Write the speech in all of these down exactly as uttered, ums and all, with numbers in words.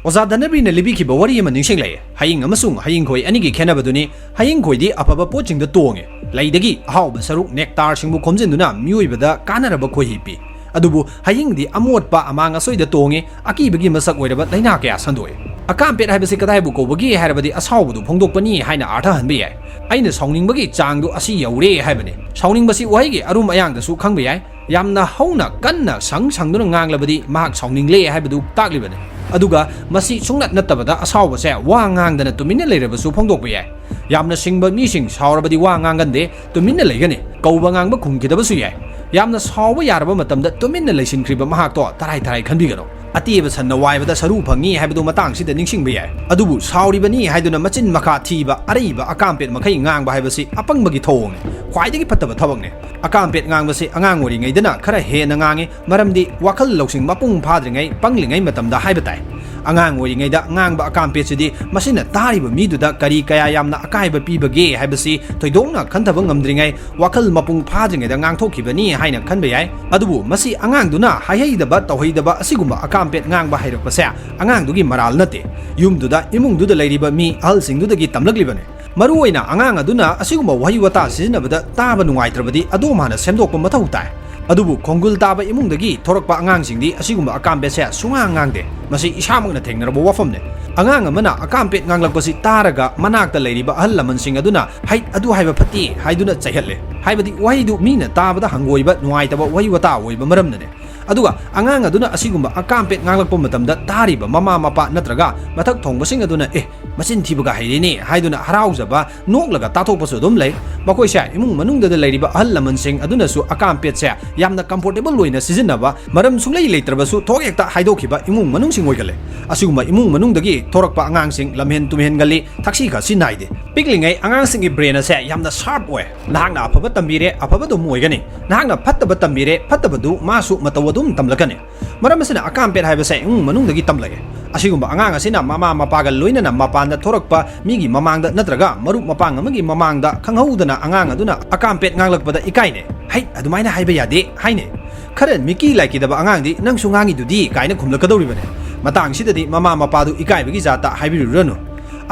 ꯑꯣꯖꯥ ꯙꯅꯕꯤꯔꯅ ꯂꯤꯕꯤꯈꯤꯕ ꯋꯥꯔꯤ ꯑꯃ ꯅꯤꯡꯁꯤꯡꯂꯛꯑꯦ꯫ ꯍꯌꯤꯡ ꯑꯃꯁꯨꯡ ꯍꯌꯤꯡꯈꯣꯏ ꯑꯅꯤꯒꯤ ꯈꯦꯠꯅꯕꯗꯨꯅꯤ꯫ ꯍꯌꯤꯡꯈꯣꯏꯗꯤ ꯑꯐꯕ ꯄꯣꯠꯁꯤꯡꯗ ꯇꯣꯡꯉꯦ꯫ ꯂꯩꯗꯒꯤ ꯑꯍꯥꯎꯕ ꯁꯔꯨꯛ ꯅꯦꯛꯇꯥꯔꯁꯤꯡꯕꯨ ꯈꯣꯝꯖꯤꯟꯗꯨꯅ ꯃꯤꯑꯣꯏꯕꯗ ꯀꯥꯟꯅꯔꯕ ꯈꯣꯏꯍꯤ ꯄꯤ꯫ ꯑꯗꯨꯕꯨ ꯍꯌꯤꯡꯗꯤ ꯑꯃꯣꯠꯄ ꯑꯃꯥꯡ ꯑꯁꯣꯏꯗ ꯇꯣꯡꯉꯤ, ꯑꯀꯤꯕꯒꯤ ꯃꯁꯛ ꯑꯣꯏꯔꯕ ꯂꯥꯏꯅꯥ ꯀꯌꯥ ꯁꯟꯗꯣꯛꯏ꯫ ꯑꯀꯥꯝꯄꯦꯠ ꯍꯥꯏꯕꯁꯤ ꯀꯗꯥꯏꯕꯨ ꯀꯧꯕꯒꯦ ꯍꯥꯏꯔꯕꯗꯤ ꯑꯁꯥꯎꯕꯗꯨ ꯐꯣꯡꯗꯣꯛꯄꯅꯤ ꯍꯥꯏꯅ ꯑꯥꯔꯊ ꯍꯟꯕ ꯌꯥꯏ꯫ ꯑꯩꯅ ꯁꯥꯎꯅꯤꯡꯕꯒꯤ ꯆꯥꯡꯗꯨ ꯑꯁꯤ ꯌꯧꯔꯦ ꯍꯥꯏꯕꯅꯤ꯫ ꯁꯥꯎꯅꯤꯡꯕꯁꯤ ꯋꯥꯍꯩꯒꯤ ꯑꯔꯨꯝ ꯑꯌꯥꯡꯗꯁꯨ ꯈꯪꯕ ꯌꯥꯏ꯫ ꯌꯥꯝꯅ ꯍꯧꯅ ꯀꯟꯅ ꯁꯪ ꯁꯪꯗꯨꯅ ꯉꯥꯡꯂꯕꯗꯤ ꯃꯍꯥꯛ ꯁꯥꯎꯅꯤꯡꯂꯦ ꯍꯥꯏꯕꯗꯨ ꯇꯥꯛꯂꯤꯕꯅꯤ꯫ ꯑꯗꯨꯒ ꯃꯁꯤ ꯁꯨꯡꯅꯠ ꯅꯠꯇꯕꯗ ꯑꯁꯥꯎꯕꯁꯦ ꯋꯥ ꯉꯥꯡꯗꯅ ꯇꯨꯃꯤꯟꯅ ꯂꯩꯔꯕꯁꯨ ꯐꯣꯡꯗꯣꯛꯄ ꯌꯥꯏ꯫ ꯌꯥꯝꯅ ꯁꯤꯡꯕ ꯃꯤꯁꯤꯡ ꯁꯥꯎꯔꯕꯗꯤ ꯋꯥ ꯉꯥꯡꯒꯟꯗꯦ, ꯇꯨꯃꯤꯟꯅ ꯂꯩꯒꯅꯤ꯫ ꯀꯧꯕ ꯉꯥꯡꯕ ꯈꯨꯝꯈꯤꯗꯕꯁꯨ ꯌꯥꯏ꯫ ꯌꯥꯝꯅ ꯁꯥꯎꯕ ꯌꯥꯔꯕ ꯃꯇꯝꯗ ꯇꯨꯃꯤꯟꯅ ꯂꯩꯁꯤꯟꯈ꯭ꯔꯤꯕ ꯃꯍꯥꯛꯇꯣ ꯇꯔꯥꯏ ꯇꯔꯥꯏ ꯈꯟꯕꯤꯒꯅꯨ꯫ ꯑꯇꯦꯕ ꯁꯟꯅ ꯋꯥꯏꯕꯗ ꯁꯔꯨ ꯐꯪꯉꯤ ꯍꯥꯏꯕꯗꯨ ꯃꯇꯥꯡꯁꯤꯗ ꯅꯤꯡꯁꯤꯡꯕ ꯌꯥꯏ꯫ ꯑꯗꯨꯕꯨ ꯁꯥꯎꯔꯤꯕꯅꯤ ꯍꯥꯏꯗꯨꯅ ꯃꯆꯤꯟ ꯃꯈꯥ ꯊꯤꯕ ꯑꯔꯩꯕ ꯑꯀꯥꯝꯄꯦꯠ ꯃꯈꯩ ꯉꯥꯡꯕ ꯍꯥꯏꯕꯁꯤ ꯑꯄꯪꯕꯒꯤ ꯊꯧꯑꯣꯡꯅꯤ, ꯈ꯭ꯋꯥꯏꯗꯒꯤ ꯐꯠꯇꯕ ꯊꯕꯛꯅꯤ꯫ ꯑꯀꯥꯝꯄꯦꯠ ꯉꯥꯡꯕꯁꯤ ꯑꯉꯥꯡ ꯑꯣꯏꯔꯤꯉꯩꯗꯅ ꯈꯔ ꯍꯦꯟꯅ ꯉꯥꯡꯉꯤ, ꯃꯔꯝꯗꯤ ꯋꯥꯈꯜ ꯂꯧꯁꯤꯡ ꯃꯄꯨꯡ ꯐꯥꯗ꯭ꯔꯤꯉꯩ, ꯄꯪꯂꯤꯉꯩ ꯃꯇꯝꯗ ꯍꯥꯏꯕ ꯇꯥꯏ꯫ ꯑꯉꯥꯡ ꯑꯣꯏꯔꯤꯉꯩꯗ ꯉꯥꯡꯕ ꯑꯀꯥꯝꯄꯦꯠꯁꯤꯗꯤ ꯃꯁꯤꯅ ꯇꯥꯔꯤꯕ ꯃꯤꯗꯨꯗ ꯀꯔꯤ ꯀꯌꯥ ꯌꯥꯝꯅ ꯑꯀꯥꯏꯕ ꯄꯤꯕꯒꯦ ꯍꯥꯏꯕꯁꯤ ꯊꯣꯏꯗꯣꯛꯅ ꯈꯟꯊꯕ ꯉꯝꯗ꯭ꯔꯤꯉꯩ, ꯋꯥꯈꯜ ꯃꯄꯨꯡ ꯐꯥꯗ꯭ꯔꯤꯉꯩꯗ ꯉꯥꯡꯊꯣꯛꯈꯤꯕꯅꯤ ꯍꯥꯏꯅ ꯈꯟꯕ ꯌꯥꯏ꯫ ꯑꯗꯨꯕꯨ ꯃꯁꯤ ꯑꯉꯥꯡꯗꯨꯅ ꯍꯥꯏꯍꯩꯗꯕ ꯇꯧꯍꯩꯗꯕ ꯑꯁꯤꯒꯨꯝꯕ ꯑꯀꯥꯝꯄꯦꯠ ꯉꯥꯡꯕ ꯍꯩꯔꯛꯄꯁꯦ ꯑꯉꯥꯡꯗꯨꯒꯤ ꯃꯔꯥꯜ ꯅꯠꯇꯦ꯫ ꯌꯨꯝꯗꯨꯗ, ꯏꯃꯨꯡꯗꯨꯗ ꯂꯩꯔꯤꯕ ꯃꯤ ꯑꯍꯜꯁꯤꯡꯗꯨꯗꯒꯤ ꯇꯝꯂꯛꯂꯤꯕꯅꯤ꯫ ꯃꯔꯨꯑꯣꯏꯅ ꯑꯉꯥꯡ ꯑꯗꯨꯅ ꯑꯁꯤꯒꯨꯝꯕ ꯋꯥꯍꯩ ꯋꯥꯇꯥ ꯁꯤꯖꯤꯟꯅꯕꯗ ꯇꯥꯕ ꯅꯨꯡꯉꯥꯏꯇ꯭ꯔꯕꯗꯤ ꯑꯗꯣꯝ ꯍꯥꯟꯅ ꯁꯦꯝꯗꯣꯛꯄ ꯃꯊꯧ ꯇꯥꯏ꯫ ꯑꯗꯨꯕꯨ ꯈꯣꯡꯒꯨꯜ ꯇꯥꯕ ꯏꯃꯨꯡꯗꯒꯤ ꯊꯣꯔꯛꯄ ꯑꯉꯥꯡꯁꯤꯡꯗꯤ ꯑꯁꯤꯒꯨꯝꯕ ꯑꯀꯥꯝꯄꯦꯠꯁꯦ ꯁꯨꯡꯉꯥꯡ ꯉꯥꯡꯗꯦ꯫ ꯃꯁꯤ ꯏꯁꯥꯃꯛꯅ ꯊꯦꯡꯅꯔꯕ ꯋꯥꯐꯝꯅꯤ꯫ ꯑꯉꯥꯡ ꯑꯃꯅ ꯑꯀꯥꯝꯄꯦꯠ ꯉꯥꯡꯂꯛꯄꯁꯤ ꯇꯥꯔꯒ ꯃꯅꯥꯛꯇ ꯂꯩꯔꯤꯕ ꯑꯍꯜ ꯂꯃꯟꯁꯤꯡ ꯑꯗꯨꯅ "ꯍꯩꯠ, ꯑꯗꯨ ꯍꯥꯏꯕ ꯐꯠꯇꯦ" ꯍꯥꯏꯗꯨꯅ ꯆꯩꯍꯠꯂꯦ꯫ ꯍꯥꯏꯕꯗꯤ ꯋꯥꯍꯩꯗꯨ ꯃꯤꯅ ꯇꯥꯕꯗ ꯍꯪꯒꯣꯏꯕ, ꯅꯨꯡꯉꯥꯏꯇꯕ ꯋꯥꯍꯩ ꯋꯥꯇꯥ ꯑꯣꯏꯕ ꯃꯔꯝꯅꯅꯦ꯫ ꯑꯗꯨꯒ ꯑꯉꯥꯡ ꯑꯗꯨꯅ ꯑꯁꯤꯒꯨꯝꯕ ꯑꯀꯥꯝꯄꯦꯠ ꯉꯥꯡꯂꯛꯄ ꯃꯇꯝꯗ ꯇꯥꯔꯤꯕ ꯃꯃꯥ ꯃꯄꯥ ꯅꯠꯇ꯭ꯔꯒ ꯃꯊꯛ ꯊꯣꯡꯕꯁꯤꯡ ꯑꯗꯨꯅ "ꯑꯦ, ꯃꯆꯤꯟ ꯊꯤꯕꯒ ꯍꯩꯔꯦꯅꯦ" ꯍꯥꯏꯗꯨꯅ ꯍꯔꯥꯎꯖꯕ, ꯅꯣꯛꯂꯒ ꯇꯥꯊꯣꯛꯄꯁꯨ ꯑꯗꯨꯝ ꯂꯩ꯫ ꯃꯈꯣꯏꯁꯦ ꯏꯃꯨꯡ ꯃꯅꯨꯡꯗ ꯂꯩꯔꯤꯕ ꯑꯍꯜ ꯂꯃꯟꯁꯤꯡ ꯑꯗꯨꯅꯁꯨ ꯑꯀꯥꯝꯄꯦꯠꯁꯦ ꯌꯥꯝꯅ ꯀꯝꯐꯣꯔꯇꯦꯕꯜ ꯑꯣꯏꯅ ꯁꯤꯖꯤꯟꯅꯕ, ꯃꯔꯝ ꯁꯨꯡꯂꯩ ꯂꯩꯇ꯭ꯔꯕꯁꯨ ꯊꯣꯛ ꯍꯦꯛꯇ ꯍꯥꯏꯗꯣꯛꯈꯤꯕ ꯏꯃꯨꯡ ꯃꯅꯨꯡꯁꯤꯡ ꯑꯣꯏꯒꯜꯂꯦ꯫ ꯑꯁꯤꯒꯨꯝꯕ ꯏꯃꯨꯡ ꯃꯅꯨꯡꯗꯒꯤ ꯊꯣꯔꯛꯄ ꯑꯉꯥꯡꯁꯤꯡ ꯂꯝꯍꯦꯟ ꯇꯨꯝꯍꯦꯟꯒꯜꯂꯤ, ꯊꯛꯁꯤ ꯈꯥꯁꯤ ꯅꯥꯏꯗꯦ꯫ ꯄꯤꯛꯂꯤꯉꯩ ꯑꯉꯥꯡꯁꯤꯡꯒꯤ ꯕ꯭ꯔꯦꯟ ꯑꯁꯦ ꯌꯥꯝꯅ ꯁꯥꯔꯞ ꯑꯣꯏ꯫ ꯅꯍꯥꯛꯅ ꯑꯐꯕ ꯇꯝꯕꯤꯔꯦ, ꯑꯐꯕ ꯑꯗꯨꯝ ꯑꯣꯏꯒꯅꯤ꯫ ꯅꯍꯥꯛꯅ ꯐꯠꯇꯕ ꯇꯝꯕꯤꯔꯦ, ꯐꯠꯇꯕꯗꯨ ꯃꯥꯁꯨ ꯃꯇꯧ ꯑꯗꯨꯝ ꯇꯝꯂꯛꯀꯅꯤ꯫ ꯃꯔꯝ ꯑꯁꯤꯅ ꯑꯀꯥꯝꯄꯦꯠ ꯍꯥꯏꯕꯁꯦ ꯏꯃꯨꯡ ꯃꯅꯨꯡꯗꯒꯤ ꯇꯝꯂꯛꯏ꯫ ꯑꯁꯤꯒꯨꯝꯕ ꯑꯉꯥꯡ ꯑꯁꯤꯅ ꯃꯃꯥ ꯃꯄꯥꯒ ꯂꯣꯏꯅꯅ ꯃꯄꯥꯟꯗ ꯊꯣꯔꯛꯄ ꯃꯤꯒꯤ ꯃꯃꯥꯡꯗ ꯅꯠꯇ꯭ꯔꯒ ꯃꯔꯨꯞ ꯃꯄꯥꯡ ꯑꯃꯒꯤ ꯃꯃꯥꯡꯗ ꯈꯪꯍꯧꯗꯅ ꯑꯉꯥꯡ ꯑꯗꯨꯅ ꯑꯀꯥꯝꯄꯦꯠ ꯉꯥꯡꯂꯛꯄꯗ ꯏꯀꯥꯏꯅꯩ꯫ "ꯍꯩꯠ, ꯑꯗꯨꯃꯥꯏꯅ ꯍꯥꯏꯕ ꯌꯥꯗꯦ" ꯍꯥꯏꯅꯩ꯫ ꯈꯔ ꯃꯤꯀꯤ ꯂꯥꯏꯀꯤꯗꯕ ꯑꯉꯥꯡꯗꯤ "ꯅꯪꯁꯨ ꯉꯥꯡꯉꯤꯗꯨꯗꯤ" ꯀꯥꯏꯅ ꯈꯨꯝꯂꯛꯀꯗꯧꯔꯤꯕꯅꯤ꯫ ꯃꯇꯥꯡꯁꯤꯗꯗꯤ ꯃꯃꯥ ꯃꯄꯥꯗꯨ ꯏꯀꯥꯏꯕꯒꯤ ꯖꯥꯠꯇ ꯍꯥꯏꯕꯤꯔꯨꯔꯅꯨ꯫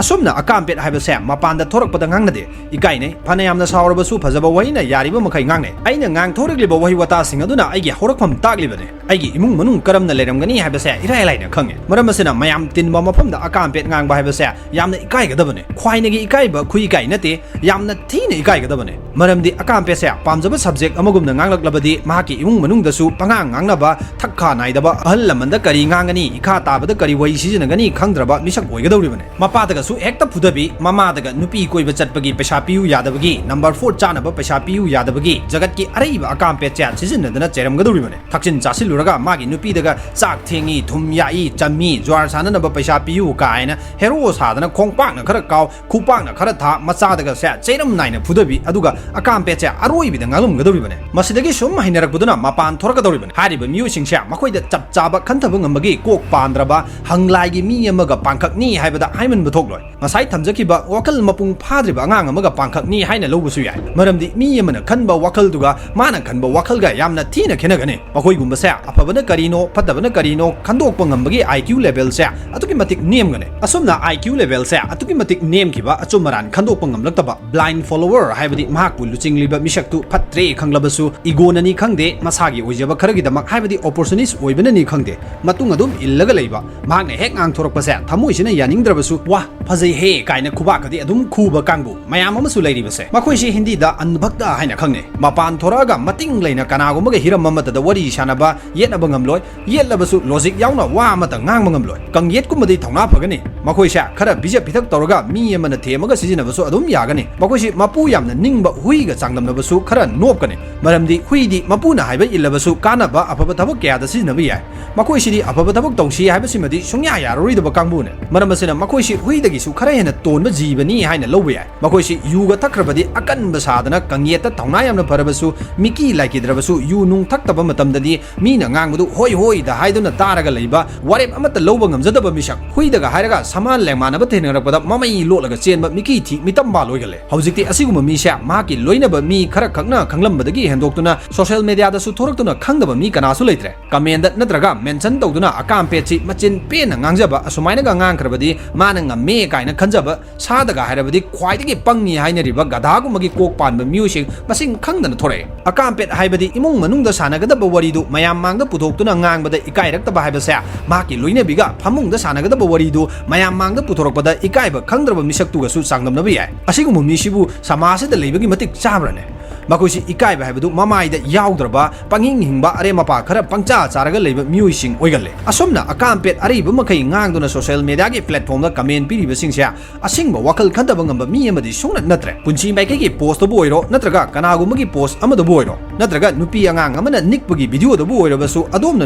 ꯑꯁꯨꯝꯅ ꯑꯀꯥꯝꯄꯦꯠ ꯍꯥꯏꯕꯁꯦ ꯃꯄꯥꯟꯗ ꯊꯣꯔꯛꯄꯗ ꯉꯥꯡꯅꯗꯦ, ꯏꯀꯥꯏꯅꯩ꯫ ꯐꯅꯌꯥꯝꯅ ꯁꯥꯎꯔꯕꯁꯨ ꯐꯖꯕ ꯋꯥꯍꯩꯅ ꯌꯥꯔꯤꯕ ꯃꯈꯩ ꯉꯥꯡꯅꯩ꯫ ꯑꯩꯅ ꯉꯥꯡꯊꯣꯔꯛꯂꯤꯕ ꯋꯥꯍꯩ ꯋꯥꯇꯥꯁꯤꯡ ꯑꯗꯨꯅ ꯑꯩꯒꯤ ꯍꯧꯔꯛꯐꯝ ꯇꯥꯛꯂꯤꯕꯅꯤ꯫ ꯑꯩꯒꯤ ꯏꯃꯨꯡ ꯃꯅꯨꯡ ꯀꯔꯝꯅ ꯂꯩꯔꯝꯒꯅꯤ ꯍꯥꯏꯕꯁꯦ ꯏꯔꯥꯏ ꯂꯥꯏꯅ ꯈꯪꯉꯦ꯫ ꯃꯔꯝ ꯑꯁꯤꯅ ꯃꯌꯥꯝ ꯇꯤꯟꯕ ꯃꯐꯝꯗ ꯑꯀꯥꯝꯄꯦꯠ ꯉꯥꯡꯕ ꯍꯥꯏꯕꯁꯦ ꯌꯥꯝꯅ ꯏꯀꯥꯏꯒꯗꯕꯅꯤ꯫ ꯈ꯭ꯋꯥꯏꯗꯒꯤ ꯏꯀꯥꯏꯕ ꯈꯨꯏ ꯏꯀꯥꯏ ꯅꯠꯇꯦ, ꯌꯥꯝꯅ ꯊꯤꯅ ꯏꯀꯥꯏꯒꯗꯕꯅꯤ꯫ ꯃꯔꯝꯗꯤ ꯑꯀꯥꯝꯄꯦꯠꯁꯦ ꯄꯥꯝꯖꯕ subject ꯑꯃꯒꯨꯝꯅ ꯉꯥꯡꯂꯛꯂꯕꯗꯤ ꯃꯍꯥꯛꯀꯤ ꯏꯃꯨꯡ ꯃꯅꯨꯡꯗꯁꯨ ꯄꯉꯥꯡ ꯉꯥꯡꯅꯕ, ꯊꯛ ꯈꯥ ꯅꯥꯏꯗꯕ, ꯑꯍꯜ ꯂꯃꯟꯗ ꯀꯔꯤ ꯉꯥꯡꯒꯅꯤ, ꯏꯈꯥ ꯇꯥꯕꯗ ꯀꯔꯤ ꯋꯥꯍꯩ ꯁꯤꯖꯤꯟꯅꯒꯅꯤ ꯈꯪꯗ꯭ꯔꯕ ꯃꯤꯁꯛ ꯑꯣꯏꯒꯗꯧꯔꯤꯕꯅꯤ꯫ ꯃꯄꯥꯗꯒꯁꯨ ꯍꯦꯛꯇ ꯐꯨꯗꯕꯤ, ꯃꯃꯥꯗꯒ ꯅꯨꯄꯤ ꯀꯣꯏꯕ ꯆꯠꯄꯒꯤ ꯄꯩꯁꯥ ꯄꯤꯌꯨ ꯌꯥꯗꯕꯒꯤ, number four ꯆꯥꯅꯕ ꯄꯩꯁꯥ ꯄꯤꯌꯨ ꯌꯥꯗꯕꯒꯤ, ꯖꯒꯠꯀꯤ ꯑꯔꯩꯕ ꯑꯀꯥꯝꯄꯦꯠꯁꯦ ꯁꯤꯖꯤꯟꯅꯗꯅ ꯆꯩꯔꯝꯒꯗꯧꯔꯤꯕꯅꯤ꯫ ꯊꯛꯆꯤꯟ ꯆꯥꯁꯤꯜꯂꯨꯔꯒ ꯃꯥꯒꯤ ꯅꯨꯄꯤꯗꯒ ꯆꯥꯛ ꯊꯦꯡꯉꯤ, ꯊꯨꯝ ꯌꯥꯛꯏ, ꯆꯝꯃꯤ, ꯖ꯭ꯋꯥꯔ ꯁꯥꯟꯅꯅꯕ ꯄꯩꯁꯥ ꯄꯤꯌꯨ ꯀꯥꯏꯅ hero ꯁꯥꯗꯅ ꯈꯣꯡꯄꯥꯛꯅ ꯈꯔ ꯀꯥꯎ, ꯈꯨꯄꯥꯛꯅ ꯈꯔ ꯊꯥ, ꯃꯆꯥꯗꯒꯁꯦ ꯆꯩꯔꯝ ꯅꯥꯏꯅ ꯐꯨꯗꯕꯤ, ꯑꯗꯨꯒ ꯑꯀꯥꯝꯄꯦꯠꯁꯦ ꯑꯔꯣꯏꯕꯤꯗ ꯉꯥꯡꯂꯝꯒꯗꯧꯔꯤꯕꯅꯤ꯫ ꯃꯁꯤꯗꯒꯤ ꯁꯨꯝ ꯍꯩꯅꯔꯛꯄꯗꯨꯅ ꯃꯄꯥꯟ ꯊꯣꯔꯛꯀꯗꯧꯔꯤꯕꯅꯤ꯫ ꯍꯥꯏꯔꯤꯕ ꯃꯤꯑꯣꯏꯁꯤꯡꯁꯦ ꯃꯈꯣꯏꯗ ꯆꯞ ꯆꯥꯕ ꯈꯟꯊꯕ ꯉꯝꯕꯒꯤ ꯀꯣꯛ ꯄꯥꯟꯗ꯭ꯔꯕ ꯍꯪꯂꯥꯏꯒꯤ ꯃꯤ ꯑꯃꯒ ꯄꯥꯡꯈꯛꯅꯤ ꯍꯥꯏꯕꯗ ꯍꯥꯏꯃꯟꯕ ꯊꯣꯛꯂꯣꯏ꯫ ꯉꯁꯥꯏ ꯊꯝꯖꯈꯤꯕ ꯋꯥꯈꯜ ꯃꯄꯨꯡ ꯐꯥꯗ꯭ꯔꯤꯕ ꯑꯉꯥꯡ ꯑꯃꯒ ꯄꯥꯡꯈꯛꯅꯤ ꯍꯥꯏꯅ ꯂꯧꯕꯁꯨ ꯌꯥꯏ꯫ ꯃꯔꯝꯗꯤ ꯃꯤ ꯑꯃꯅ ꯈꯟꯕ ꯋꯥꯈꯜꯗꯨꯒ ꯃꯥꯅ ꯈꯟꯕ ꯋꯥꯈꯜꯒ ꯌꯥꯝꯅ ꯊꯤꯅ ꯈꯦꯠꯅꯒꯅꯤ꯫ ꯃꯈꯣꯏꯒꯨꯝꯕꯁꯦ ꯑꯐꯕꯅ ꯀꯔꯤꯅꯣ, ꯐꯠꯇꯕꯅ ꯀꯔꯤꯅꯣ ꯈꯟꯗꯣꯛꯄ ꯉꯝꯕꯒꯤ IQ levelꯁꯦ ꯑꯗꯨꯛꯀꯤ ꯃꯇꯤꯛ ꯅꯦꯝꯒꯅꯤ꯫ ꯑꯁꯨꯝꯅ IQ levelꯁꯦ ꯑꯗꯨꯛꯀꯤ ꯃꯇꯤꯛ ꯅꯦꯝꯈꯤꯕ ꯑꯆꯨꯝ ꯑꯔꯥꯟ ꯈꯟꯗꯣꯛꯄ ꯉꯝꯂꯛꯇꯕ blind follower ꯍꯥꯏꯕꯗꯤ ꯃꯍꯥꯛꯄꯨ ꯂꯨꯆꯤꯡꯂꯤꯕ ꯃꯤꯁꯛꯇꯨ ꯐꯠꯇ꯭ꯔꯦ ꯈꯪꯂꯕꯁꯨ egoꯅꯅꯤ ꯈꯪꯗꯦ, ꯃꯁꯥꯒꯤ ꯑꯣꯏꯖꯕ ꯈꯔꯒꯤꯗꯃꯛ ꯍꯥꯏꯕꯗꯤ opportunist ꯑꯣꯏꯕꯅꯅꯤ ꯈꯪꯗꯦ, ꯃꯇꯨꯡ ꯑꯗꯨꯝ ꯏꯜꯂꯒ ꯂꯩꯕ, ꯃꯍꯥꯛꯅ ꯍꯦꯛ ꯉꯥꯡꯊꯣꯔꯛꯄꯁꯦ ꯊꯃꯣꯏꯁꯤꯅ ꯌꯥꯅꯤꯡꯗ꯭ꯔꯕꯁꯨ ꯋꯥ ꯐꯖꯩꯍꯦ ꯀꯥꯏꯅ ꯈꯨꯕꯥꯛꯀꯗꯤ ꯑꯗꯨꯝ ꯈꯨꯕ ꯀꯥꯡꯕꯨ ꯃꯌꯥꯝ ꯑꯃꯁꯨ ꯂꯩꯔꯤꯕꯁꯦ꯫ ꯃꯈꯣꯏꯁꯤ ꯍꯤꯟꯗꯤꯗ ꯑꯟꯙꯚꯛꯇ ꯍꯥꯏꯅ ꯈꯪꯅꯩ꯫ ꯃꯄꯥꯟ ꯊꯣꯔꯛꯑꯒ ꯃꯇꯤꯡ ꯂꯩꯅ ꯀꯅꯥꯒꯨꯝꯕꯒ ꯍꯤꯔꯝ ꯑꯃꯠꯇꯗ ꯋꯥꯔꯤ ꯁꯥꯟꯅꯕ, ꯌꯦꯠꯅꯕ ꯉꯝꯂꯣꯏ꯫ ꯌꯦꯠꯂꯕꯁꯨ logic ꯌꯥꯎꯅ ꯋꯥ ꯑꯃꯇ ꯉꯥꯡꯕ ꯉꯝꯂꯣꯏ꯫ ꯀꯪꯌꯦꯠꯀꯨꯝꯕꯗꯤ ꯊꯧꯅꯥ ꯐꯒꯅꯤ꯫ ꯃꯈꯣꯏꯁꯦ ꯈꯔ ꯄꯤꯖ ꯄꯤꯊꯛ ꯇꯧꯔꯒ ꯃꯤ ꯑꯃꯅ ꯊꯦꯝꯃꯒ ꯁꯤꯖꯤꯟꯅꯕꯁꯨ ꯑꯗꯨꯝ ꯌꯥꯒꯅꯤ꯫ ꯃꯈꯣꯏꯁꯤ ꯃꯄꯨ ꯌꯥꯝꯅ ꯅꯤꯡꯕ ꯍꯨꯏꯒ ꯆꯥꯡꯗꯝꯅꯕꯁꯨ ꯈꯔ ꯅꯣꯞꯀꯅꯤ꯫ ꯃꯔꯝꯗꯤ ꯍꯨꯏꯗꯤ ꯃꯄꯨꯅ ꯍꯥꯏꯕ ꯏꯜꯂꯕꯁꯨ ꯀꯥꯟꯅꯕ ꯑꯐꯕ ꯊꯕꯛ ꯀꯌꯥꯗ ꯁꯤꯖꯤꯟꯅꯕ ꯌꯥꯏ꯫ ꯃꯈꯣꯏꯁꯤꯗꯤ ꯑꯐꯕ ꯊꯕꯛ ꯇꯧꯁꯤ ꯍꯥꯏꯕꯁꯤꯃꯗꯤ ꯁꯨꯡꯌꯥ ꯌꯥꯔꯔꯣꯏꯗꯕ ꯀꯥꯡꯕꯨꯅꯤ꯫ ꯃꯔꯝ ꯑꯁꯤꯅ ꯃꯈꯣꯏꯁꯤ ꯍꯨꯏꯗꯒꯤ ꯁꯨ ꯈꯔ ꯍꯦꯟꯅ ꯇꯣꯟꯕ ꯖꯤꯕꯅꯤ ꯍꯥꯏꯅ ꯂꯧꯕ ꯌꯥꯏ꯫ ꯃꯈꯣꯏꯁꯤ ꯌꯨꯒ ꯊꯛꯈ꯭ꯔꯕꯗꯤ ꯑꯀꯟꯕ ꯁꯥꯗꯅ ꯀꯪꯌꯦꯠꯇ ꯊꯧꯅꯥ ꯌꯥꯝꯅ ꯐꯔꯕꯁꯨ ꯃꯤꯀꯤ ꯂꯥꯏꯀꯤꯗ꯭ꯔꯕꯁꯨ ꯌꯨ ꯅꯨꯡ ꯊꯛꯇꯕ ꯃꯇꯝꯗꯗꯤ ꯃꯤꯅ ꯉꯥꯡꯕꯗꯨ ꯍꯣꯏ ꯍꯣꯏꯗ ꯍꯥꯏꯗꯨꯅ ꯇꯥꯔꯒ ꯂꯩꯕ, ꯋꯥꯔꯦꯞ ꯑꯃꯠꯇ ꯂꯧꯕ ꯉꯝꯖꯗꯕ ꯃꯤꯁꯛ꯫ ꯍꯨꯏꯗꯒ ꯍꯥꯏꯔꯒ ꯁꯃꯥꯟ ꯂꯦꯡꯃꯥꯟꯅꯕ ꯊꯦꯡꯅꯔꯛꯄꯗ ꯃꯃꯩ ꯂꯣꯠꯂꯒ ꯆꯦꯟꯕ ꯃꯤꯀꯤ ꯊꯤ ꯃꯤꯇꯝꯕꯥꯜ ꯑꯣꯏꯒꯜꯂꯦ꯫ ꯍꯧꯖꯤꯛꯇꯤ ꯑꯁꯤꯒꯨꯝꯕ ꯃꯤꯁꯦ ꯃꯍꯥꯛꯀꯤ ꯂꯣꯏꯅꯕ ꯃꯤ ꯈꯔ ꯈꯛꯅ ꯈꯪꯂꯝꯕꯗꯒꯤ ꯍꯦꯟꯗꯣꯛꯇꯨꯅ social media ꯗꯁꯨ ꯊꯣꯔꯛꯇꯨꯅ ꯈꯪꯗꯕ ꯃꯤ ꯀꯅꯥꯁꯨ ꯂꯩꯇ꯭ꯔꯦ꯫ Comment ꯅꯠꯇ꯭ꯔꯒ mention ꯇꯧꯗꯨꯅ ꯑꯀꯥꯝꯄꯦꯠꯁꯤ ꯃꯆꯤꯟ ꯄꯦꯟꯅ ꯉꯥꯡꯖꯕ ꯑꯁꯨꯃꯥꯏꯅꯒ ꯉꯥꯡꯈ꯭ꯔꯕꯗꯤ ꯃꯥꯅ ꯉꯝꯃꯦ ꯀꯥꯏꯅ ꯈꯟꯖꯕ, ꯁꯥꯗꯒ ꯍꯥꯏꯔꯕꯗꯤ ꯈ꯭ꯋꯥꯏꯗꯒꯤ ꯄꯪꯉꯤ ꯍꯥꯏꯅꯔꯤꯕ ꯒꯙꯥꯒꯨꯝꯕꯒꯤ ꯀꯣꯛ ꯄꯥꯟꯕ ꯃꯤꯑꯣꯏꯁꯤꯡ ꯃꯁꯤꯡ ꯈꯪꯗꯅ ꯊꯣꯔꯛꯑꯦ꯫ ꯑꯀꯥꯝꯄꯦꯠ ꯍꯥꯏꯕꯗꯤ ꯏꯃꯨꯡ ꯃꯅꯨꯡꯗ ꯁꯥꯟꯅꯒꯗꯕ ꯋꯥꯔꯤꯗꯨ ꯃꯌꯥꯝ ꯃꯥꯡꯗ ꯄꯨꯊꯣꯛꯇꯨꯅ ꯉꯥꯡꯕꯗ ꯏꯀꯥꯏꯔꯛꯇꯕ ꯍꯥꯏꯕꯁꯦ ꯃꯍꯥꯛꯀꯤ ꯂꯣꯏꯅꯕꯤꯒ ꯐꯃꯨꯡꯗ ꯁꯥꯟꯅꯒꯗꯕ ꯋꯥꯔꯤꯗꯨ ꯃꯌꯥꯝ ꯃꯥꯡꯗ ꯄꯨꯊꯣꯔꯛꯄꯗ ꯏꯀꯥꯏꯕ ꯈꯪꯗ꯭ꯔꯕ ꯃꯤꯁꯛꯇꯨꯒꯁꯨ ꯆꯥꯡꯗꯝꯅꯕ ꯌꯥꯏ꯫ ꯑꯁꯤꯒꯨꯝꯕ ꯃꯤꯁꯤꯕꯨ ꯁꯃꯥꯖꯁꯤꯗ ꯂꯩꯕꯒꯤ ꯃꯇꯤꯛ ꯆꯥꯕ꯭ꯔꯅꯦ? ꯃꯈꯣꯏꯁꯤ ꯏꯀꯥꯏꯕ ꯍꯥꯏꯕꯗꯨ ꯃꯃꯥꯏꯗ ꯌꯥꯎꯗ꯭ꯔꯕ, ꯄꯪꯍꯤꯡ ꯍꯤꯡꯕ, ꯑꯔꯦꯝ ꯑꯄꯥ ꯈꯔ ꯄꯪꯆꯥ ꯆꯥꯔꯒ ꯂꯩꯕ ꯃꯤꯑꯣꯏꯁꯤꯡ ꯑꯣꯏꯒꯜꯂꯦ꯫ ꯑꯁꯨꯝꯅ ꯑꯀꯥꯝꯄꯦꯠ ꯑꯔꯩꯕ ꯃꯈꯩ ꯉꯥꯡꯗꯨꯅ social media ꯒꯤ platform ꯗ comment ꯄꯤꯔꯤꯕꯁꯤꯡꯁꯦ ꯑꯁꯦꯡꯕ ꯋꯥꯈꯜ ꯈꯟꯊꯕ ꯉꯝꯕ ꯃꯤ ꯑꯃꯗꯤ ꯁꯨꯡꯅꯠ ꯅꯠꯇ꯭ꯔꯦ꯫ ꯄꯨꯟꯁꯤ ꯃꯥꯏꯀꯩꯒꯤ post ꯇꯕꯨ ꯑꯣꯏꯔꯣ, ꯅꯠꯇ꯭ꯔꯒ ꯀꯅꯥꯒꯨꯝꯕꯒꯤ post ꯑꯃꯗꯕꯨ ꯑꯣꯏꯔꯣ, ꯅꯠꯇ꯭ꯔꯒ ꯅꯨꯄꯤ ꯑꯉꯥꯡ ꯑꯃꯅ ꯅꯤꯛꯄꯒꯤ video ꯗꯕꯨ ꯑꯣꯏꯔꯕꯁꯨ, ꯑꯗꯣꯝꯅ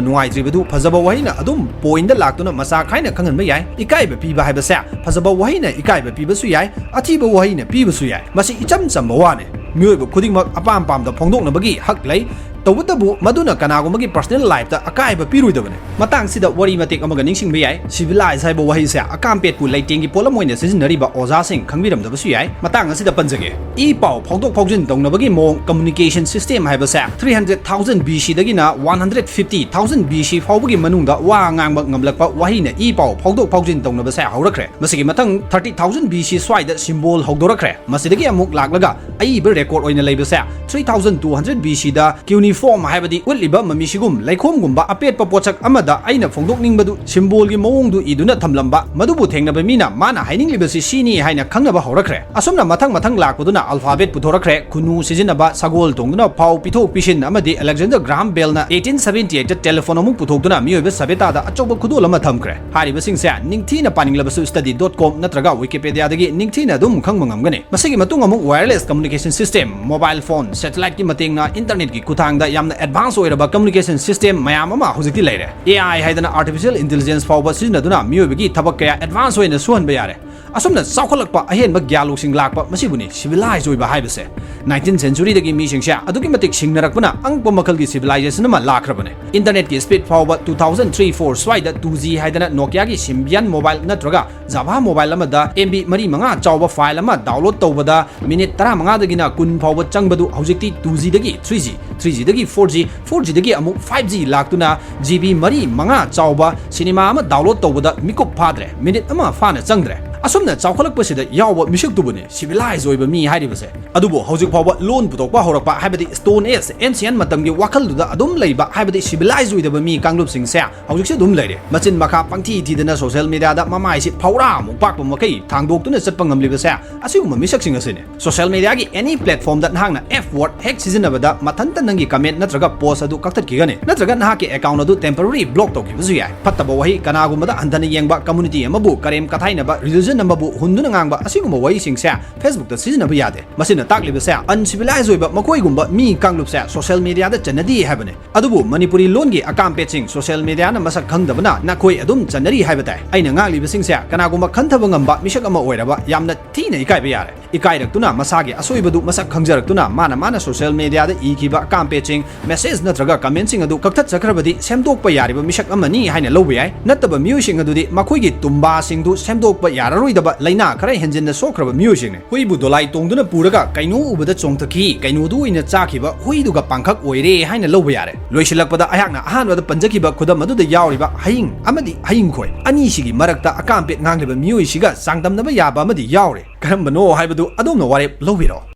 ꯅꯨꯡꯉꯥꯏꯇ꯭ꯔꯤꯕꯗꯨ ꯐꯖꯕ ꯋꯥꯍꯩꯅ ꯑꯗꯨꯝ point ꯗ ꯂꯥꯛꯇꯨꯅ ꯃꯆꯥ ꯈꯥꯏꯅ ꯈꯪꯍꯟꯕ ꯌꯥꯏ꯫ ꯏꯀꯥꯏꯕ ꯄꯤꯕ ꯍꯥꯏꯕꯁꯦ ꯐꯖꯕ ꯋꯥꯍꯩꯅ ꯏꯀꯥꯏꯕ ꯄꯤꯕꯁꯨ ꯌꯥꯏ, ꯑꯊꯤꯕ ꯋꯥꯍꯩꯅ ꯄꯤꯕꯁꯨ ꯌꯥꯏ꯫ ꯃꯁꯤ ꯏꯆꯝ ꯆꯝꯕ ꯋꯥꯅꯤ꯫ ꯃꯤꯑꯣꯏꯕ ꯈꯨꯗꯤꯡꯃꯛ ꯑꯄꯥꯝ ꯄꯥꯝꯗ ꯐꯣꯡꯗꯣꯛꯅꯕꯒꯤ ꯍꯛ ꯂꯩ꯫ ꯇꯧꯕꯇꯕꯨ ꯃꯗꯨꯅ ꯀꯅꯥꯒꯨꯝꯕꯒꯤ personal life ꯇ ꯑꯀꯥꯏꯕ ꯄꯤꯔꯣꯏꯗꯕꯅꯤ꯫ ꯃꯇꯥꯡꯁꯤꯗ ꯋꯥꯔꯤ ꯃꯇꯦꯛ ꯑꯃꯒ ꯅꯤꯡꯁꯤꯡꯕ ꯌꯥꯏ꯫ Civilized ꯍꯥꯏꯕ ꯋꯥꯍꯩꯁꯦ ꯑꯀꯥꯝꯄꯦꯠꯄꯨ ꯂꯩꯇꯦꯡꯒꯤ ꯄꯣꯠꯂꯝ ꯑꯣꯏꯅ ꯁꯤꯖꯤꯟꯅꯔꯤꯕ ꯑꯣꯖꯥꯁꯤꯡ ꯈꯪꯕꯤꯔꯝꯗꯕꯁꯨ ꯌꯥꯏ꯫ ꯃꯇꯥꯡ ꯑꯁꯤꯗ ꯄꯟꯖꯒꯦ꯫ ꯏ ꯄꯥꯎ ꯐꯥꯎꯗꯣꯛ ꯐꯥꯎꯖꯤꯟ ꯇꯧꯅꯕꯒꯤ ꯃꯑꯣꯡ, communication system ꯍꯥꯏꯕꯁꯦ three hundred thousand B C ꯗꯒꯤꯅ one hundred fifty thousand B C ꯐꯥꯎꯕꯒꯤ ꯃꯅꯨꯡꯗ ꯋꯥ ꯉꯥꯡꯕ ꯉꯝꯂꯛꯄ ꯋꯥꯍꯩꯅ ꯏ ꯄꯥꯎ ꯐꯥꯎꯗꯣꯛ ꯐꯥꯎꯖꯤꯟ ꯇꯧꯅꯕꯁꯦ ꯍꯧꯔꯛꯈ꯭ꯔꯦ꯫ ꯃꯁꯤꯒꯤ ꯃꯊꯪ thirty thousand B C ꯁ꯭ꯋꯥꯏꯗ symbol ꯍꯧꯗꯣꯔꯛꯈ꯭ꯔꯦ꯫ ꯃꯁꯤꯗꯒꯤ ꯑꯃꯨꯛ ꯂꯥꯛꯂꯒ ꯑꯏꯕ record ꯑꯣꯏꯅ ꯂꯩꯕꯁꯦ three thousand two hundred B C ꯗ cuneiform ꯍꯥꯏꯕꯗꯤ ꯎꯠꯂꯤꯕ ꯃꯃꯤꯁꯤꯒꯨꯝ ꯂꯩꯈꯣꯝꯒꯨꯝꯕ ꯑꯄꯦꯠꯄ ꯄꯣꯠꯁꯛ ꯑꯃꯗ ꯑꯩꯅ ꯐꯣꯡꯗꯣꯛꯅꯤꯡꯕꯗꯨ symbol ꯒꯤ ꯃꯑꯣꯡꯗꯨ ꯏꯗꯨꯅ ꯊꯝꯂꯝꯕ, ꯃꯗꯨꯕꯨ ꯊꯦꯡꯅꯕ ꯃꯤꯅ ꯃꯥꯅ ꯍꯥꯏꯅꯤꯡꯂꯤꯕꯁꯤ ꯁꯤꯅꯤ ꯍꯥꯏꯅ ꯈꯪꯅꯕ ꯍꯧꯔꯛꯈ꯭ꯔꯦ꯫ ꯑꯁꯨꯝꯅ ꯃꯊꯪ ꯃꯊꯪ ꯂꯥꯛꯄꯗꯨꯅ alphabet ꯄꯨꯊꯣꯔꯛꯈ꯭ꯔꯦ, ꯈꯨꯅꯨ ꯁꯤꯖꯤꯟꯅꯕ, ꯁꯒꯣꯜ ꯇꯣꯡꯗꯨꯅ ꯐꯥꯎ ꯄꯤꯊꯣꯛ ꯄꯤꯁꯤꯟ, ꯑꯃꯗꯤ Alexander Graham Bell ꯅ eighteen seventy eight ꯇ telephone ꯑꯃꯨꯛ ꯄꯨꯊꯣꯛꯇꯨꯅ ꯃꯤꯑꯣꯏꯕ ꯁꯚ꯭ꯌꯇꯥꯗ ꯑꯆꯧꯕ ꯈꯨꯗꯣꯜ ꯑꯃ ꯊꯝꯈ꯭ꯔꯦ꯫ ꯍꯥꯏꯔꯤꯕꯁꯤꯡꯁꯦ ꯅꯤꯡꯊꯤꯅ ꯄꯥꯅꯤꯡꯂꯕꯁꯨ study dot com ꯅꯠꯇ꯭ꯔꯒ Wikipedia ꯗꯒꯤ ꯅꯤꯡꯊꯤꯅ ꯑꯗꯨꯝ ꯈꯪꯕ ꯉꯝꯒꯅꯤ꯫ ꯃꯁꯤꯒꯤ ꯃꯇꯨꯡ ꯑꯃꯨꯛ wireless communication system, mobile phone, satellite ꯀꯤ ꯃꯇꯦꯡꯅ internet ꯀꯤ ꯈꯨꯠꯊꯥꯡꯗ ꯌꯥꯝꯅ advance ꯑꯣꯏꯔꯕ communication system ꯃꯌꯥꯝ ꯑꯃ ꯍꯧꯖꯤꯛꯇꯤ ꯂꯩꯔꯦ꯫ A I ꯍꯥꯏꯗꯅ artificial intelligence ꯐꯥꯎꯕ ꯁꯤꯖꯤꯟꯅꯗꯨꯅ ꯃꯤꯑꯣꯏꯕꯒꯤ ꯊꯕꯛ ꯀꯌꯥ advance ꯑꯣꯏꯅ ꯁꯨꯍꯟꯕ ꯌꯥꯔꯦ꯫ ꯑꯁꯨꯝꯅ ꯆꯥꯎꯈꯠꯂꯛꯄ, ꯑꯍꯦꯟꯕ ꯒ꯭ꯌꯥꯟ ꯂꯧꯁꯤꯡ ꯂꯥꯛꯄ, ꯃꯁꯤꯕꯨꯅꯤ civilized ꯑꯣꯏꯕ ꯍꯥꯏꯕꯁꯦ꯫ Nineteenth centuryꯗꯒꯤ ꯃꯤꯁꯤꯡꯁꯦ ꯑꯗꯨꯛꯀꯤ ꯃꯇꯤꯛ ꯁꯤꯡꯅꯔꯛꯄꯅ ꯑꯉꯛꯄ ꯃꯈꯜꯒꯤ civilization ꯑꯃ ꯂꯥꯛꯈ꯭ꯔꯕꯅꯦ꯫ Internetꯀꯤ speed ꯐꯥꯎꯕ two thousand three four ꯁ꯭ꯋꯥꯏꯗ two G ꯍꯥꯏꯗꯅ Nokiaꯒꯤ Symbian mobile ꯅꯠꯇ꯭ꯔꯒ Java mobile ꯑꯃꯗ M B ꯃꯔꯤ ꯃꯉꯥ ꯆꯥꯎꯕ file ꯑꯃ download ꯇꯧꯕꯗ minute ꯇꯔꯥꯃꯉꯥꯗꯒꯤꯅ ꯀꯨꯟ ꯐꯥꯎꯕ ꯆꯪꯕꯗꯨ ꯍꯧꯖꯤꯛꯇꯤ two Gꯗꯒꯤ three G, three Gꯗꯒꯤ four G, four Gꯗꯒꯤ ꯑꯃꯨꯛ five G ꯂꯥꯛꯇꯨꯅ G B ꯃꯔꯤ ꯃꯉꯥ ꯆꯥꯎꯕ cinema ꯑꯃ download ꯇꯧꯕꯗ ꯃꯤꯀꯨꯞ ꯐꯥꯗ꯭ꯔꯦ, minute ꯑꯃ ꯐꯥꯅ ꯆꯪꯗ꯭ꯔꯦ꯫ ꯑꯁꯨꯝꯅ ꯆꯥꯎꯈꯠꯂꯛꯄꯁꯤꯗ ꯌꯥꯎꯕ ꯃꯤꯁꯛꯇꯨꯕꯨꯅꯤ civilized ꯑꯣꯏꯕ ꯃꯤ ꯍꯥꯏꯔꯤꯕꯁꯦ꯫ ꯑꯗꯨꯕꯨ ꯍꯧꯖꯤꯛ ꯐꯥꯎꯕ ꯂꯣꯟ ꯄꯨꯊꯣꯛꯄ ꯍꯧꯔꯛꯄ, ꯍꯥꯏꯕꯗꯤ Stone Age, ancient ꯃꯇꯝꯒꯤ ꯋꯥꯈꯜꯗꯨꯗ ꯑꯗꯨꯝ ꯂꯩꯕ, ꯍꯥꯏꯕꯗꯤ civilized ꯑꯣꯏꯗꯕ ꯃꯤ ꯀꯥꯡꯂꯨꯞꯁꯤꯡꯁꯦ ꯍꯧꯖꯤꯛꯁꯨ ꯑꯗꯨꯝ ꯂꯩꯔꯦ꯫ ꯃꯆꯤꯟ ꯃꯈꯥ ꯄꯪꯊꯤ ꯊꯤꯗꯅ social mediaꯗ ꯃꯃꯥꯏꯁꯤ ꯐꯧꯔꯥꯃꯨꯛ ꯄꯥꯛꯄ ꯃꯈꯩ ꯊꯥꯡꯗꯣꯛꯇꯨꯅ ꯆꯠꯄ ꯉꯝꯂꯤꯕꯁꯦ ꯑꯁꯤꯒꯨꯝꯕ ꯃꯤꯁꯛꯁꯤꯡ ꯑꯁꯤꯅꯤ꯫ Social mediaꯒꯤ any platformꯗ ꯅꯍꯥꯛꯅ F word ꯍꯦꯛ ꯁꯤꯖꯤꯟꯅꯕꯗ ꯃꯊꯟꯇ ꯅꯪꯒꯤ comment ꯅꯠꯇ꯭ꯔꯒ post ꯑꯗꯨ ꯀꯛꯊꯠꯈꯤꯒꯅꯤ, ꯅꯠꯇ꯭ꯔꯒ ꯅꯍꯥꯛꯀꯤ account ꯑꯗꯨ temporary block ꯇꯧꯈꯤꯕꯁꯨ ꯌꯥꯏ꯫ ꯐꯠꯇꯕ ꯋꯥꯍꯩ ꯀꯅꯥꯒꯨꯝꯕꯗ ꯍꯟꯊꯅ ꯌꯦꯡꯕ, community ꯑꯃꯕꯨ ꯀꯔꯦꯝ ꯀꯊꯥꯏꯅꯕ, religion ꯑꯃꯕꯨ ꯍꯨꯟꯗꯨꯅ ꯉꯥꯡꯕ, ꯑꯁꯤꯒꯨꯝꯕ ꯋꯥꯍꯩꯁꯤꯡꯁꯦ Facebookꯇ ꯁꯤꯖꯤꯟꯅꯕ ꯌꯥꯗꯦ꯫ ꯃꯁꯤꯅ ꯇꯥꯛꯂꯤꯕꯁꯦ uncivilized ꯑꯣꯏꯕ ꯃꯈꯣꯏꯒꯨꯝꯕ ꯃꯤ ꯀꯥꯡꯂꯨꯞꯁꯦ social mediaꯗ ꯆꯟꯅꯗꯦ ꯍꯥꯏꯕꯅꯤ꯫ ꯑꯗꯨꯕꯨ ꯃꯅꯤꯄꯨꯔꯤ ꯂꯣꯟꯒꯤ ꯑꯀꯥꯝꯄꯦꯠꯁꯤꯡ social mediaꯅ ꯃꯁꯛ ꯈꯪꯗꯕꯅ ꯅꯈꯣꯏ ꯑꯗꯨꯝ ꯆꯟꯅꯔꯤ ꯍꯥꯏꯕ ꯇꯥꯏ꯫ ꯑꯩꯅ ꯉꯥꯡꯂꯤꯕꯁꯤꯡꯁꯦ ꯀꯅꯥꯒꯨꯝꯕ ꯈꯟꯊꯕ ꯉꯝꯕ ꯃꯤꯁꯛ ꯑꯃ ꯑꯣꯏꯔꯕ ꯌꯥꯝꯅ ꯊꯤꯅ ꯏꯀꯥꯏꯕ ꯌꯥꯔꯦ꯫ ꯏꯀꯥꯏꯔꯛꯇꯨꯅ ꯃꯁꯥꯒꯤ ꯑꯁꯣꯏꯕꯗꯨ ꯃꯁꯛ ꯈꯪꯖꯔꯛꯇꯨꯅ ꯃꯥꯅ ꯃꯥꯅ social mediaꯗ ꯏꯈꯤꯕ ꯑꯀꯥꯝꯄꯦꯠꯁꯤꯡ, message ꯅꯠꯇ꯭ꯔꯒ commentꯁꯤꯡ ꯑꯗꯨ ꯀꯛꯊꯠꯆꯈ꯭ꯔꯕꯗꯤ ꯁꯦꯝꯗꯣꯛꯄ ꯌꯥꯔꯤꯕ ꯃꯤꯁꯛ ꯑꯃꯅꯤ ꯍꯥꯏꯅ ꯂꯧꯕ ꯌꯥꯏ꯫ ꯅꯠꯇꯕ ꯃꯤꯑꯣꯏꯁꯤꯡ ꯑꯗꯨꯗꯤ ꯃꯈꯣꯏꯒꯤ ꯇꯨꯝꯕꯥꯁꯤꯡꯗꯨ ꯁꯦꯝꯗꯣꯛꯄ ꯌꯥꯔꯔꯣꯏꯗꯕ ꯂꯥꯏꯅꯥ ꯈꯔ ꯍꯦꯟꯖꯤꯟꯅ ꯁꯣꯛꯈ꯭ꯔꯕ ꯃꯤꯑꯣꯏꯁꯤꯡꯅꯤ꯫ ꯍꯨꯏꯕꯨ ꯗꯣꯂꯥꯏ ꯇꯣꯡꯗꯨꯅ ꯄꯨꯔꯒ ꯀꯩꯅꯣ ꯎꯕꯗ ꯆꯣꯡꯊꯈꯤ, ꯀꯩꯅꯣꯗꯨ ꯑꯣꯏꯅ ꯆꯥꯈꯤꯕ ꯍꯨꯏꯗꯨꯒ ꯄꯥꯡꯈꯛ ꯑꯣꯏꯔꯦ ꯍꯥꯏꯅ ꯂꯧꯕ ꯌꯥꯔꯦ꯫ ꯂꯣꯏꯁꯤꯜꯂꯛꯄꯗ ꯑꯩꯍꯥꯛꯅ ꯑꯍꯥꯟꯕꯗ ꯄꯟꯖꯈꯤꯕ ꯈꯨꯗꯝ ꯑꯗꯨꯗ ꯌꯥꯎꯔꯤꯕ ꯍꯌꯤꯡ ꯑꯃꯗꯤ ꯍꯌꯤꯡꯈꯣꯏ ꯑꯅꯤꯁꯤꯒꯤ ꯃꯔꯛꯇ ꯑꯀꯥꯝꯄꯦꯠ ꯉꯥꯡꯂꯤꯕ ꯃꯤꯑꯣꯏꯁꯤꯒ ꯆꯥꯡꯗꯝꯅꯕ ꯌꯥꯕ ꯑꯃꯗꯤ ꯌꯥꯎꯔꯦ꯫ ꯀꯔꯝꯕꯅꯣ ꯍꯥꯏꯕꯗꯨ ꯑꯗꯣꯝꯅ ꯋꯥꯔꯦꯞ ꯂꯧꯕꯤꯔꯣ꯫